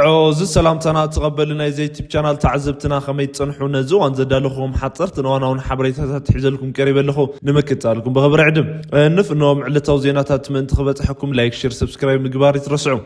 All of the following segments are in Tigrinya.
እዚ ሰላምታና ተቐበሉ ናይ ዘዩቲብ ቻናል ተዓዘብትና፣ ከመይ ትጸንሑ? ነዚ እዋን ዘዳለኹዎም ሓጸርትን እዋናውን ሓበሬታታት ሒዘልኩም ቀሪበ ኣለኹ። ንምክትታልኩም ብኽብሪ ዕድም። ንፍኖም ዕለታዊ ዜናታት ምእንቲ ክበጽሐኩም ላይክ፣ ሼር፣ ሰብስክራይብ ምግባር ይትረስዑ።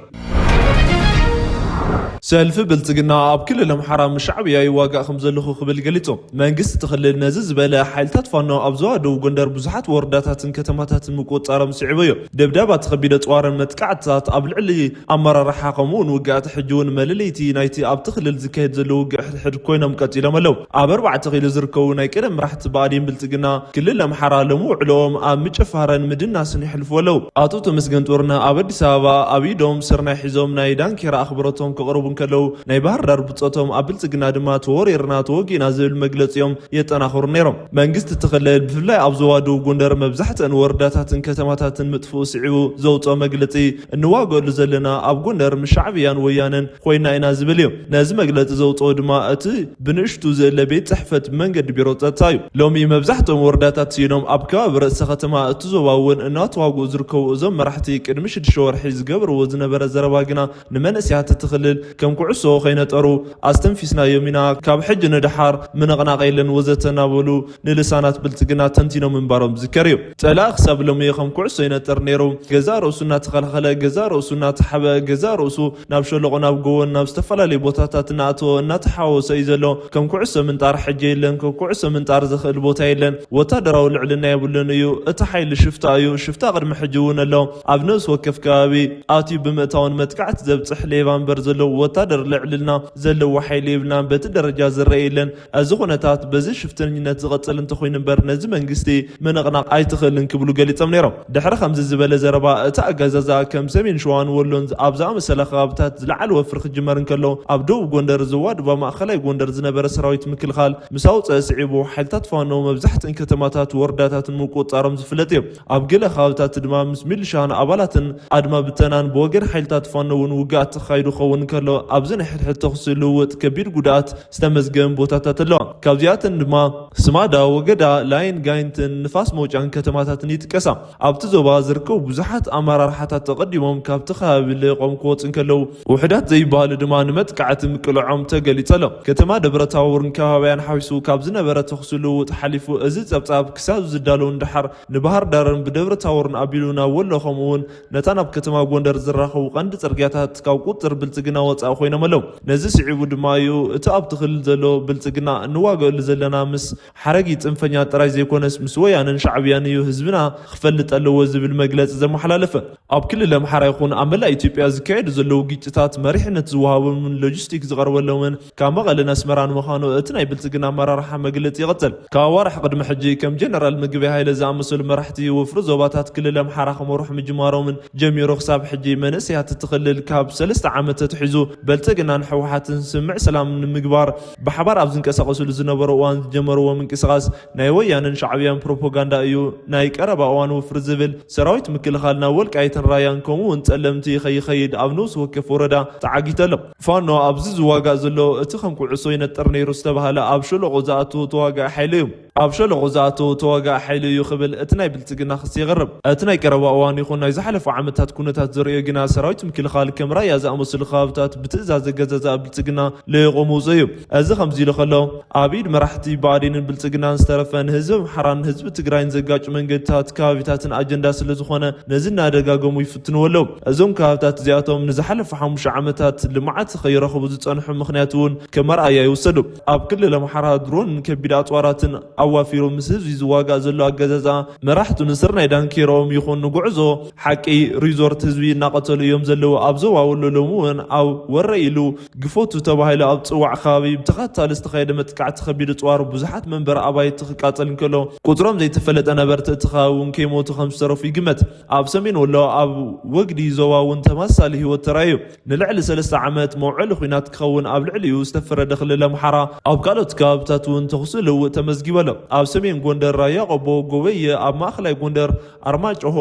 ሰልፊ ብልጽግና ኣብ ክልል ኣምሓራ ምስ ሻዕብያ ይዋጋእ ከም ዘለኹ ክብል ገሊጹ። መንግስቲ እቲ ክልል ነዚ ዝበለ፣ ሓይልታት ፋኖ ኣብ ዞባ ደቡብ ጎንደር ብዙሓት ወረዳታትን ከተማታትን ምቁጽጻሮም ስዒቡ እዩ። ደብዳባት፣ ከቢድ ኣጽዋርን መጥቃዕትታት ኣብ ልዕሊ ኣመራርሓ ከምኡ እውን ውግኣት ሕጂ እውን መለለይቲ ናይቲ ኣብቲ ክልል ዝካየድ ዘሎ ውግእ ሕድሕድ ኮይኖም ቀጺሎም ኣለዉ። ኣብ ኣርባዕተ ኪሎ ዝርከቡ ናይ ቀደም መራሕቲ ብኣዴን ብልጽግና ክልል ኣምሓራ ሎም ውዕሎኦም ኣብ ምጭፋረን ምድናስን ይሕልፉ ኣለዉ። ኣቶ ተመስገን ጥሩነህ ኣብ ኣዲስ ኣበባ ኣብ ኢዶም ስርናይ ሒዞም ናይ ዳንኬራ ኣኽብሮቶም ከቕርቡ እንከለዉ፣ ናይ ባህር ዳር ብጾቶም ኣብ ብልጽግና ድማ ተወሪርና ተወጊእና ዝብል መግለጺኦም የጠናኽሩ ነይሮም። መንግስቲ እቲ ክልል ብፍላይ ኣብ ዞባ ደቡብ ጎንደር መብዛሕትአን ወረዳታትን ከተማታትን ምጥፍኡ ስዒቡ ዘውፅኦ መግለጺ፣ እንዋገሉ ዘለና ኣብ ጎንደር ምስ ሻዕብያን ወያነን ኮይና ኢና ዝብል እዩ። ነዚ መግለጺ ዘውፅኦ ድማ እቲ ብንእሽቱ ዝእለ ቤት ጽሕፈት መንገዲ ቢሮ ጸጥታ እዩ። ሎሚ መብዛሕትኦም ወረዳታት ስኢኖም ኣብ ከባቢ ርእሰ ከተማ እቲ ዞባ እውን እናተዋግኡ ዝርከቡ እዞም መራሕቲ ቅድሚ ሽዱሽተ ወርሒ ዝገብርዎ ዝነበረ ዘረባ ግና ንመንእሰያት እቲ ክልል ከም ኩዕሶ ከይነጠሩ ኣስተንፊስናዮም ኢና፣ ካብ ሕጂ ንደሓር ምንቕናቕ የለን ወዘተ እናበሉ ንልሳናት ብልጽግና ተንቲኖም ምንባሮም ዝዝከር እዩ። ጸላኢ ክሳብ ሎሚ ከም ኩዕሶ ይነጥር ነይሩ። ገዛእ ርእሱ እናተኸላኸለ፣ ገዛእ ርእሱ እናተሓበ፣ ገዛእ ርእሱ ናብ ሸለቆ፣ ናብ ጎቦን ናብ ዝተፈላለዩ ቦታታት እናኣተወ እናተሓወሰ እዩ ዘሎ። ከም ኩዕሶ ምንጣር ሕጂ የለን። ከም ኩዕሶ ምንጣር ዘኽእል ቦታ የለን። ወታደራዊ ልዕልና የብሉን እዩ። እቲ ሓይሊ ሽፍታ እዩ። ሽፍታ ቅድሚ ሕጂ እውን ኣሎ። ኣብ ነፍሲ ወከፍ ከባቢ ኣትዩ ብምእታውን መጥቃዕቲ ዘብጽሕ ሌባ እምበር ዘለዎ ወታደር ልዕልና ዘለዎ ሓይሊ የብልናን። በቲ ደረጃ ዝረአ የለን። እዚ ኩነታት በዚ ሽፍተኝነት ዝቐጽል እንተኾይኑ እምበር ነዚ መንግስቲ ምንቕናቕ ኣይትኽእልን ክብሉ ገሊጾም ነይሮም። ድሕሪ ከምዚ ዝበለ ዘረባ እቲ ኣገዛዝኣ ከም ሰሜን ሸዋን ወሎን ኣብ ዝኣመሰላ ከባብታት ዝለዓለ ወፍሪ ክጅመር እንከሎ ኣብ ደቡብ ጎንደር ዞባ ድማ ማእኸላይ ጎንደር ዝነበረ ሰራዊት ምክልኻል ምስ ኣውፅአ ስዒቡ ሓይልታት ፋኖ መብዛሕትእን ከተማታት ወረዳታትን ምቁፅፃሮም ዝፍለጥ እዩ። ኣብ ገለ ከባብታት ድማ ምስ ሚሊሻን ኣባላትን ኣድማ ብተናን ብወገን ሓይልታት ፋኖ እውን ውግኣት ተኻይዱ ክኸውን እንከሎ ኣብዚ ናይ ሕድሕድ ተኹሲ ልውውጥ ከቢድ ጉድኣት ዝተመዝገበን ቦታታት ኣለዋ። ካብዚኣተን ድማ ስማዳ፣ ወገዳ፣ ላይን ጋይንትን ንፋስ መውጫን ከተማታትን ይጥቀሳ። ኣብቲ ዞባ ዝርከቡ ብዙሓት ኣመራርሓታት ተቐዲሞም ካብቲ ከባቢ ለቆም ክወፁ እንከለዉ ውሑዳት ዘይበሃሉ ድማ ንመጥቃዕቲ ምቅልዖም ተገሊጹ ኣሎ። ከተማ ደብረ ታቦርን ከባቢያን ሓዊሱ ካብ ዝነበረ ተኹሲ ልውውጥ ሓሊፉ እዚ ጸብጻብ ክሳብ ዝዳሎ ንደሓር ንባህር ዳርን ብደብረ ታቦርን ኣቢሉ ናብ ወሎ ከምኡ እውን ነታ ናብ ከተማ ጎንደር ዝራኸቡ ቀንዲ ጽርግያታት ካብ ቁጽር ብልጽግና ወጻኢ ኮይኖም ኣለዉ። ነዚ ስዒቡ ድማ እዩ እቲ ኣብቲ ክልል ዘሎ ብልጽግና እንዋገእሉ ዘለና ምስ ሓረጊ ጽንፈኛ ጥራይ ዘይኮነስ ምስ ወያነን ሻዕብያን እዩ ህዝብና ክፈልጥ ኣለዎ ዝብል መግለጺ ዘመሓላለፈ። ኣብ ክልል ኣምሓራ ይኹን ኣብ መላእ ኢትዮጵያ ዝካየዱ ዘለዉ ግጭታት መሪሕነት ዝወሃቦምን ሎጂስቲክ ዝቐርበሎምን ካብ መቐለን ኣስመራን ምዃኑ እቲ ናይ ብልጽግና ኣመራርሓ መግለጺ ይቐጽል። ካብ ኣዋርሕ ቅድሚ ሕጂ ከም ጀነራል ምግበይ ሃይለ ዝኣመሰሉ መራሕቲ ወፍሪ ዞባታት ክልል ኣምሓራ ክመርሑ ምጅማሮምን ጀሚሩ ክሳብ ሕጂ መንእሰያት እቲ ክልል ካብ ሰለስተ ዓመት ተትሒዙ ብልጽግናን ህወሓትን ስምምዕ ሰላም ንምግባር ብሓባር ኣብ ዝንቀሳቐስሉ ዝነበሩ እዋን ዝጀመርዎ ምንቅስቓስ ናይ ወያነን ሻዕብያን ፕሮፓጋንዳ እዩ። ናይ ቀረባ እዋን ወፍሪ ዝብል ሰራዊት ምክልኻል ናብ ወልቃይትን ራያን ከምኡ እውን ጸለምቲ ከይኸይድ ኣብ ንኡስ ወከፍ ወረዳ ተዓጊተ ኣሎ። ፋኖ ኣብዚ ዝዋጋእ ዘሎ እቲ ከም ኩዕሶ ይነጥር ነይሩ ዝተባህለ ኣብ ሸለቆ ዝኣተወ ተዋጋኢ ሓይሊ እዩ። ኣብ ሸለቆ ዝኣተወ ተዋጋኢ ሓይሊ እዩ ክብል እቲ ናይ ብልጽግና ክሲ የቕርብ። እቲ ናይ ቀረባ እዋን ይኹን ናይ ዝሓለፉ ዓመታት ኩነታት ዘርእዮ ግና ሰራዊት ምክልኻል ከም ራያ ዝኣመሰሉ ከባብታት ብትእዛዝ ኣገዛዝኣ ብልጽግና ለይቖ ምውፅእ እዩ። እዚ ከምዚ ኢሉ ከሎ ኣብ ኢድ መራሕቲ ብኣዴንን ብልጽግናን ዝተረፈ ንህዝቢ ኣምሓራን ንህዝቢ ትግራይን ዘጋጩ መንገድታት ከባቢታትን ኣጀንዳ ስለ ዝኾነ ነዚ እናደጋገሙ ይፍትንዎ ኣለዉ። እዞም ከባብታት እዚኣቶም ንዝሓለፉ ሓሙሽተ ዓመታት ልምዓት ከይረኽቡ ዝጸንሑ ምኽንያት እውን ከም ኣርኣያ ይውሰዱ። ኣብ ክልል ኣምሓራ ድሮንን ከቢድ ኣጽዋራትን ኣዋፊሩ ምስ ህዝቢ ዝዋጋእ ዘሎ ኣገዛዝኣ መራሕቱ ንስርናይ ዳንኬራኦም ይኹን ንጉዕዞ ሓቂ ሪዞርት ህዝቢ እናቐተሉ እዮም ዘለዉ። ኣብ ዞባ ወሎ ሎሚ እውን ኣብ ወረ ኢሉ ግፎቱ ተባሂሉ ኣብ ጽዋዕ ከባቢ ብተኸታታሊ ዝተኻየደ መጥቃዕቲ ከቢድ ኣጽዋር ብዙሓት መንበሪ ኣባይቲ ክቃጸል እንከሎ ቁጽሮም ዘይተፈለጠ ነበርቲ እቲ ከባቢ እውን ከይሞቱ ከም ዝተረፉ ይግመት። ኣብ ሰሜን ወሎ ኣብ ወግዲ ዞባ እውን ተመሳሳሊ ህይወት ተራእዩ። ንልዕሊ ሰለስተ ዓመት መውዕሊ ኲናት ክኸውን ኣብ ልዕሊኡ ዝተፈረደ ክልል ኣምሓራ ኣብ ካልኦት ከባብታት እውን ተኹሲ ልውውጥ ተመዝጊቡ ኣሎ። ኣብ ሰሜን ጎንደር ራያ ቆቦ፣ ጎበየ፣ ኣብ ማእኸላይ ጎንደር ኣርማጭሆ፣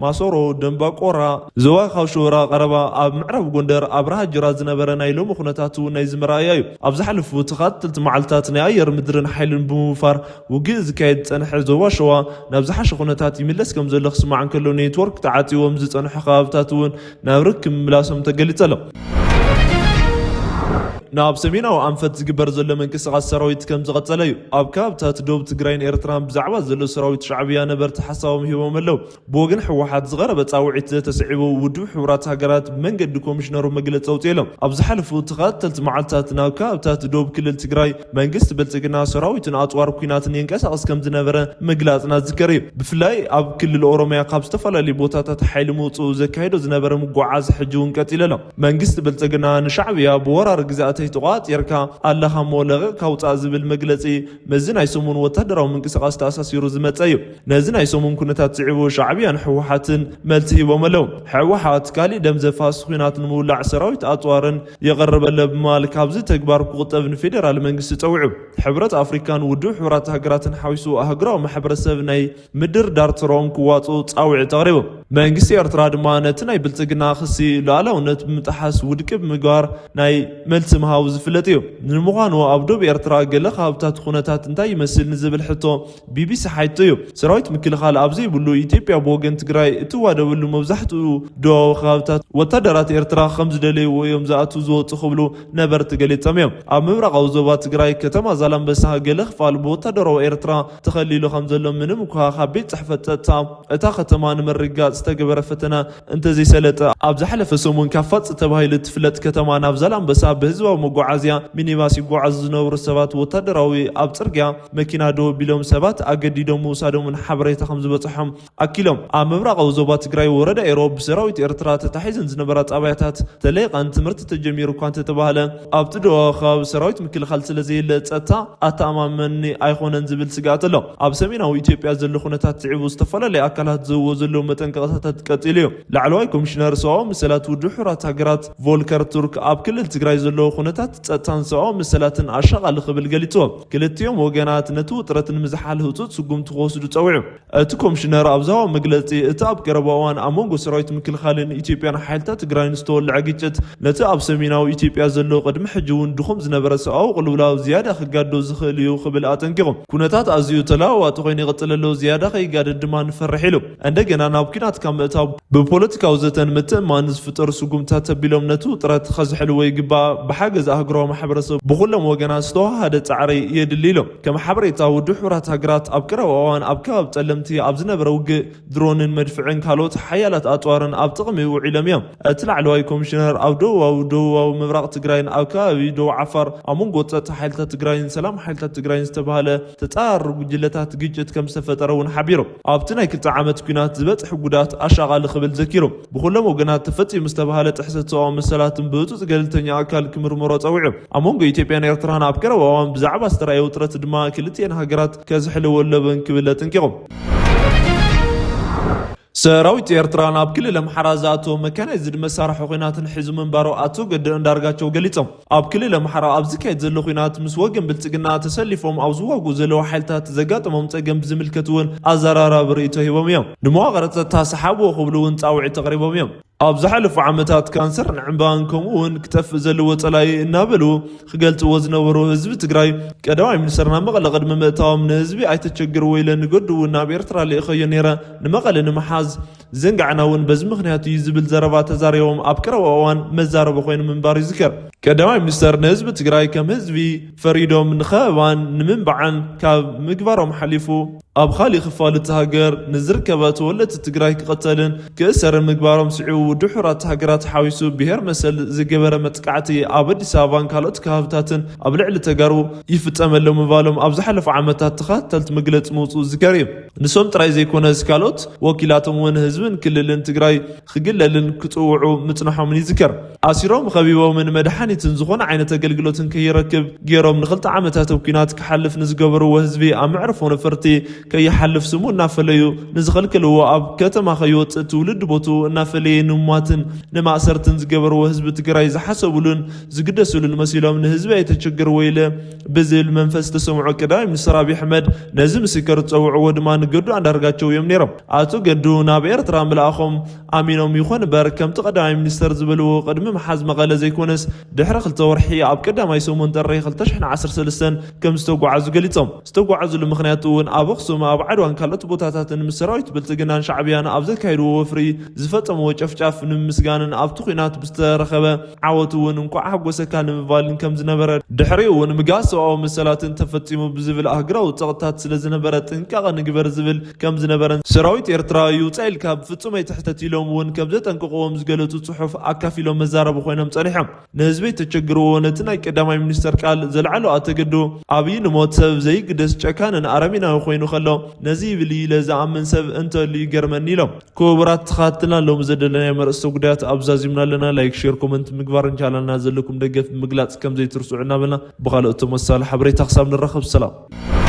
ማሰሮ፣ ደንባቆራ፣ ዞባ ካብ ሽወራ ቀረባ፣ ኣብ ምዕራብ ጎንደር ኣብርሃ ጅራ ዝነበረ ናይ ሎሚ ኩነታት እውን ናይዚ መርኣያ እዩ። ኣብ ዝሓለፉ ተኸታተልቲ መዓልታት ናይ ኣየር ምድርን ሓይልን ብምውፋር ውግእ ዝካየድ ዝጸንሐ ዞባ ሸዋ ናብ ዝሓሸ ኩነታት ይምለስ ከም ዘሎ ክስማዕ እንከሎ ኔትወርክ ተዓጺዎም ዝጸንሑ ከባብታት እውን ናብ ርክብ ምምላሶም ተገሊጹ ኣሎ። ናብ ሰሜናዊ ኣንፈት ዝግበር ዘሎ ምንቅስቓስ ሰራዊት ከም ዝቐጸለ እዩ። ኣብ ከባብታት ደቡብ ትግራይን ኤርትራን ብዛዕባ ዘሎ ሰራዊት ሻዕብያ ነበርቲ ሓሳቦም ሂቦም ኣለዉ። ብወገን ህወሓት ዝቐረበ ጻውዒት ዘተስዒቡ ውድብ ሕቡራት ሃገራት ብመንገዲ ኮሚሽነሩ መግለጺ ኣውጺኡ ኣሎ። ኣብ ዝሓለፉ ተኸታተልቲ መዓልታት ናብ ከባብታት ደቡብ ክልል ትግራይ መንግስቲ ብልጽግና ሰራዊትን ኣጽዋር ኲናትን የንቀሳቕስ ከም ዝነበረ ምግላጽና ዝዝከር እዩ። ብፍላይ ኣብ ክልል ኦሮሚያ ካብ ዝተፈላለዩ ቦታታት ሓይሊ ምውጽኡ ዘካይዶ ዝነበረ ምጉዓዝ ሕጂ እውን ቀጺሉ ኣሎ። መንግስቲ ብልጽግና ንሻዕብያ ብወራር ግዝኣተይ ተቋጺርካ ኣለኻ እሞ ለቒቕካ ውጻእ ዝብል መግለጺ ምስዚ ናይ ሰሙን ወታደራዊ ምንቅስቓስ ተኣሳሲሩ ዝመጸ እዩ። ነዚ ናይ ሰሙን ኩነታት ስዒቡ ሻዕብያን ህወሓትን መልሲ ሂቦም ኣለዉ። ህወሓት ካሊእ ደም ዘፋስስ ኲናት ንምውላዕ ሰራዊት ኣጽዋርን የቐርብ ኣሎ ብምባል ካብዚ ተግባር ክቑጠብ ንፌደራል መንግስቲ ጸዊዑ። ሕብረት ኣፍሪካን ውድብ ሕቡራት ሃገራትን ሓዊሱ ኣህጉራዊ ማሕበረሰብ ናይ ምድርዳር ተርኦም ክዋፅኡ ጻውዒት ኣቕሪቡ። መንግስቲ ኤርትራ ድማ ነቲ ናይ ብልጽግና ክሲ ሉዓላውነት ብምጥሓስ ውድቂ ብምግባር ናይ መልሲ ምሃቡ ዝፍለጥ እዩ። ንምዃኑ ኣብ ዶብ ኤርትራ ገለ ከባብታት ኩነታት እንታይ ይመስል ንዝብል ሕቶ ቢቢሲ ሓይጡ እዩ። ሰራዊት ምክልኻል ኣብ ዘይብሉ ኢትዮጵያ ብወገን ትግራይ እትዋደበሉ መብዛሕትኡ ዶባዊ ከባብታት ወታደራት ኤርትራ ከም ዝደለይዎ እዮም ዝኣትዉ ዝወፁ ክብሉ ነበርቲ ገሊጾም እዮም። ኣብ ምብራቓዊ ዞባ ትግራይ ከተማ ዛላምበሳ ገለ ክፋል ብወታደራዊ ኤርትራ ተኸሊሉ ከም ዘሎ ምንም እኳ ካብ ቤት ጽሕፈት ጸጥታ እታ ከተማ ንምርግጋጽ ዝተገበረ ፈተነ እንተዘይሰለጠ ኣብ ዝሓለፈ ሰሙን ካብ ፋጽ ተባሂሉ እትፍለጥ ከተማ ናብ ዛላምበሳ ብህዝባዊ መጓዓዝያ ሚኒባስ ይጓዓዙ ዝነበሩ ሰባት ወታደራዊ ኣብ ጽርግያ መኪና ደው ኣቢሎም ሰባት ኣገዲዶም ምውሳዶምን ሓበሬታ ከም ዝበጽሖም ኣኪሎም። ኣብ ምብራቓዊ ዞባ ትግራይ ወረዳ ኤሮ ብሰራዊት ኤርትራ ተታሒዘን ዝነበራ ጣብያታት ተለይቐን ትምህርቲ ተጀሚሩ እኳ እንተተባህለ ኣብቲ ደቡባዊ ከባቢ ሰራዊት ምክልኻል ስለዘየለ ጸጥታ ኣተኣማመኒ ኣይኾነን ዝብል ስግኣት ኣሎ። ኣብ ሰሜናዊ ኢትዮጵያ ዘሎ ኩነታት ስዒቡ ዝተፈላለዩ ኣካላት ዝህብዎ ዘለዉ መጠንቀቕታታት ቀጺሉ እዩ። ላዕለዋይ ኮሚሽነር ሰብኣዊ መሰላት ውድብ ሕቡራት ሃገራት ቮልከር ቱርክ ኣብ ክልል ትግራይ ዘለዎ ኩነታት ጸጥታን ሰብኣዊ መሰላትን ኣሻቓሊ ክብል ገሊጽዎ። ክልቲኦም ወገናት ነቲ ውጥረት ንምዝሓል ህጹጽ ስጉምቲ ክወስዱ ጸዊዑ። እቲ ኮሚሽነር ኣብ ዝሃቦ መግለጺ እቲ ኣብ ቀረባ እዋን ኣብ መንጎ ሰራዊት ምክልኻልን ኢትዮጵያን ሓይልታት ትግራይን ዝተወልዐ ግጭት ነቲ ኣብ ሰሜናዊ ኢትዮጵያ ዘሎ ቅድሚ ሕጂ እውን ድኹም ዝነበረ ሰብኣዊ ቅልውላው ዝያዳ ክጋዶ ዝኽእል እዩ ክብል ኣጠንቂቑ። ኩነታት ኣዝዩ ተለዋዋጢ ኮይኑ ይቕጽል ኣሎ፣ ዝያዳ ከይጋደድ ድማ ንፈርሕ ኢሉ። እንደገና ናብ ኲናት ካብ ምእታው ብፖለቲካዊ ዘተን ምትእምማን ዝፍጠሩ ስጉምታት ተቢሎም ነቲ ውጥረት ከዝሕልዎ ይግባእ። ብሓገዝ ኣህጉራዊ ማሕበረሰብ ብኹሎም ወገናት ዝተዋሃደ ጻዕሪ የድሊ ኢሎም። ከም ሓበሬታ ውድብ ሕቡራት ሃገራት ኣብ ቀረባ እዋን ኣብ ከባቢ ጸለምቲ ኣብ ዝነበረ ውግእ ድሮንን መድፍዕን ካልኦት ሓያላት ኣጽዋርን ኣብ ጥቕሚ ውዒሎም እዮም። እቲ ላዕለዋይ ኮሚሽነር ኣብ ደቡባዊ ደቡባዊ ምብራቕ ትግራይን ኣብ ከባቢ ደቡብ ዓፋር ኣብ መንጎ ጸጥታ ሓይልታት ትግራይን ሰላም ሓይልታት ትግራይን ዝተባህለ ተጻራሪ ጉጅለታት ግጭት ከም ዝተፈጠረ እውን ሓቢሩ። ኣብቲ ናይ ክልተ ዓመት ኲናት ዝበጽሕ ጉዳት ኣሻቓሊ ክብል ዘኪሩ። ብኹሎም ወገናት ተፈጺሙ ዝተባህለ ጥሕሰት ሰብኣዊ መሰላትን ብህጹጽ ገለልተኛ ኣካል ክምርመሮ ጸዊዑ። ኣብ መንጎ ኢትዮጵያን ኤርትራን ኣብ ቀረባ እዋን ብዛዕባ ዝተራእየ ውጥረት ድማ ክልቲኤን ሃገራት ከዝሕልዎ ኣለወን ክብል ኣጠንቂቑ። ሰራዊት ኤርትራ ናብ ክልል ኣምሓራ ዝኣተወ መካናይዝድ መሳርሒ ኲናትን ሒዙ ምንባሩ ኣቶ ገዱ ኣንዳርጋቸው ገሊጾም። ኣብ ክልል ኣምሓራ ኣብ ዝካየድ ዘሎ ኲናት ምስ ወገን ብልጽግና ተሰሊፎም ኣብ ዝዋግኡ ዘለዉ ሓይልታት ዘጋጠሞም ጸገም ብዝምልከት እውን ኣዘራራቢ ርእይቶ ሂቦም እዮም። ንመዋቕር ጸጥታ ሰሓብዎ ክብሉ እውን ጻውዒት ኣቕሪቦም እዮም። ኣብ ዝሓለፉ ዓመታት ካንሰርን ዕምባን ከምኡ እውን ክጠፍእ ዘለዎ ጸላኢ እናበሉ ክገልጽዎ ዝነበሩ ህዝቢ ትግራይ ቀዳማይ ሚኒስተር ናብ መቐለ ቅድሚ ምእታዎም ንህዝቢ ኣይተቸግርዎ ኢለ ንገዱ እውን ናብ ኤርትራ ልኢኸዮ ነይረ፣ ንመቐለ ንምሓዝ ዝዘንጋዕና እውን በዚ ምኽንያት እዩ ዝብል ዘረባ ተዛሪቦም ኣብ ቀረባ እዋን መዛረቢ ኮይኑ ምንባሩ ይዝከር። ቀዳማይ ሚኒስተር ንህዝቢ ትግራይ ከም ህዝቢ ፈሪዶም ንኸበባን ንምንባዕን ካብ ምግባሮም ሓሊፉ ኣብ ካሊእ ክፋል እቲ ሃገር ንዝርከበ ተወለድቲ ትግራይ ክቐተልን ክእሰርን ምግባሮም ስዒቡ ውድብ ሕቡራት ሃገራት ሓዊሱ ብሄር መሰል ዝገበረ መጥቃዕቲ ኣብ ኣዲስ ኣበባን ካልኦት ከባብታትን ኣብ ልዕሊ ተጋሩ ይፍጸም ኣሎ ምባሎም ኣብ ዝሓለፉ ዓመታት ተኸታተልቲ መግለጺ ምውፅኡ ዝዝከር እዩ። ንሶም ጥራይ ዘይኮነስ ካልኦት ወኪላቶም እውን ህዝብን ክልልን ትግራይ ክግለልን ክፅውዑ ምፅናሖምን ይዝከር። ኣሲሮም ኸቢቦምን መድሓኒትን ዝኾነ ዓይነት ኣገልግሎትን ከይረክብ ገይሮም ንክልተ ዓመታት ኣብ ኲናት ክሓልፍ ንዝገበርዎ ህዝቢ ኣብ መዕረፎ ነፈርቲ ከይሓልፍ ስሙ እናፈለዩ ንዝኸልከልዎ ኣብ ከተማ ከይወፅእ ትውልዲ ቦትኡ እናፈለየ ንሙማትን ንማእሰርትን ዝገበርዎ ህዝቢ ትግራይ ዝሓሰቡሉን ዝግደሱሉን መሲሎም ንህዝቢ ኣይተቸግርዎ ኢለ ብዝብል መንፈስ ዝተሰምዑ ቀዳማይ ሚኒስትር ኣብይ ኣሕመድ ነዚ ምስክር ዝፀውዕዎ ድማ ንገዱ ኣንዳርጋቸው እዮም ነይሮም። ኣቶ ገዱ ናብ ኤርትራ ኤርትራ ምልኣኾም ኣሚኖም። ይኹን እምበር፣ ከምቲ ቀዳማይ ሚኒስተር ዝበልዎ፣ ቅድሚ ምሓዝ መቐለ ዘይኮነስ፣ ድሕሪ ክልተ ወርሒ ኣብ ቀዳማይ ሰሙን ጥሪ ክልተ ሽሕን ዓሰርተ ሰለስተን ከም ዝተጓዓዙ ገሊጾም። ዝተጓዓዙሉ ምኽንያት እውን ኣብ ኣኽሱም፣ ኣብ ዓድዋን ካልኦት ቦታታትን ምስ ሰራዊት ብልጽግናን ሻዕብያን ኣብ ዘካየድዎ ወፍሪ ዝፈጸምዎ ጨፍጫፍ ንምምስጋንን ኣብቲ ኲናት ብዝተረኸበ ዓወት እውን እንኳዕ ሓጎሰካ ንምባልን ከም ዝነበረ፣ ድሕሪኡ እውን ምግሃስ ሰብኣዊ መሰላትን ተፈጺሙ ብዝብል ኣህግራዊ ጸቕጥታት ስለ ዝነበረ ጥንቃቐ ንግበር ዝብል ከም ዝነበረን፣ ሰራዊት ኤርትራ ይውጻእ ኢልካ ብፍጹም ኣይትሕተት ኢሎም እውን ከም ዘጠንቅቕዎም ዝገለጹ ጽሑፍ ኣካፊሎም መዛረቢ ኮይኖም ጸኒሖም። ንህዝቢ ተቸግርዎ ነቲ ናይ ቀዳማይ ሚኒስተር ቃል ዘልዓሎ ኣተገዶ ኣብይ ንሞት ሰብ ዘይግደስ ጨካንን ኣረሚናዊ ኮይኑ ከሎ ነዚ ይብል ኢለ ዝኣምን ሰብ እንተሉ ይገርመኒ ኢሎም። ክቡራት ተኻትልና ሎም ዘደለናዮ መርእስተ ጉዳያት ኣብዛዚምና ኣለና። ላይክ፣ ሼር፣ ኮመንት ምግባር እንቻላና ዘለኩም ደገፍ ምግላጽ ከም ዘይትርስዑ እናበልና ብኻልኦት ተመሳሳሊ ሓበሬታ ክሳብ ንራኸብ ሰላም።